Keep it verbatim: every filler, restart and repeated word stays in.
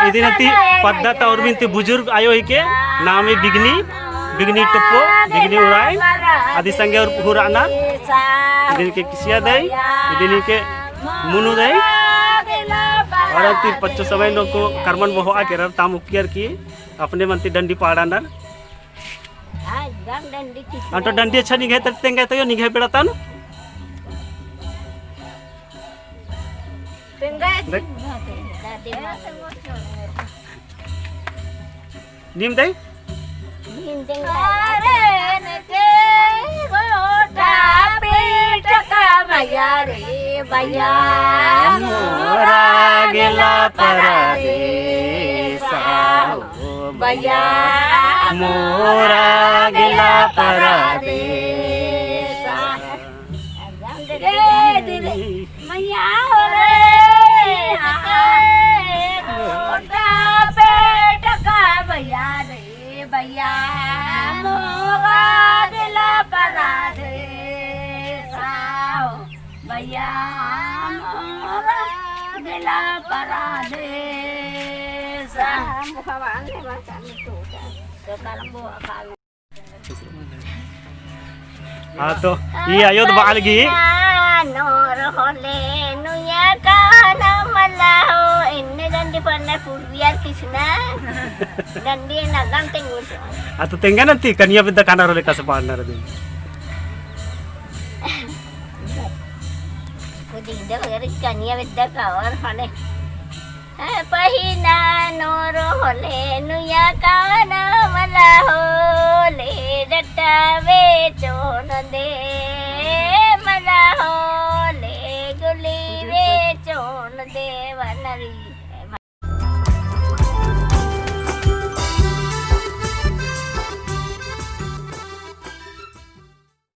इदिन ती पद्दा ता और बिन ती बुजुर्ग आयो हिके, नामे बिगनी, बिगनी टोप्पो, बिगनी उराँव, अदी संगे और हूँ रअनर, इदिन के किसिया दई, इदिन के मुनु दई, और अन्ती पच्चो समय नो को करमन बहोआ केरर, ताम उक्कियर की, अपने मन ती डंडी पाड़ानर। अंटो डंडी अच्छा निंग्है तर तेंगा तो यो निंग्है बेड़ा तानु। देख। नीम दई? नीम दई। अरे नके गोटा पेट का भैया रे भैया, मोरा गेला परदेसा हो भैया, मोरा गेला परदेसा। रे दीदी, मैया हो रे, मोटा पेट का भैया रे, भैया, मोरा गेला परदेसा हो, भैया, मोरा गेला परदेसा। तो करम बुआ खा हाँ, तो ई आयो तो बाल गी। नोर होले नुया काना मला हो, इन्ने डंडी पन्ना पूर्वियार किसना। डंडी नगम तेंगुस। आ तो तेंगा नन्ती कनिया बेद्दा काना होले कसे पाड़ना रे दिन। कुदिंदे वगैरह कनिया बेद्दा कावर होले। पहीना नोर होले नुया काना मला होले, डट्टा बेचोन दे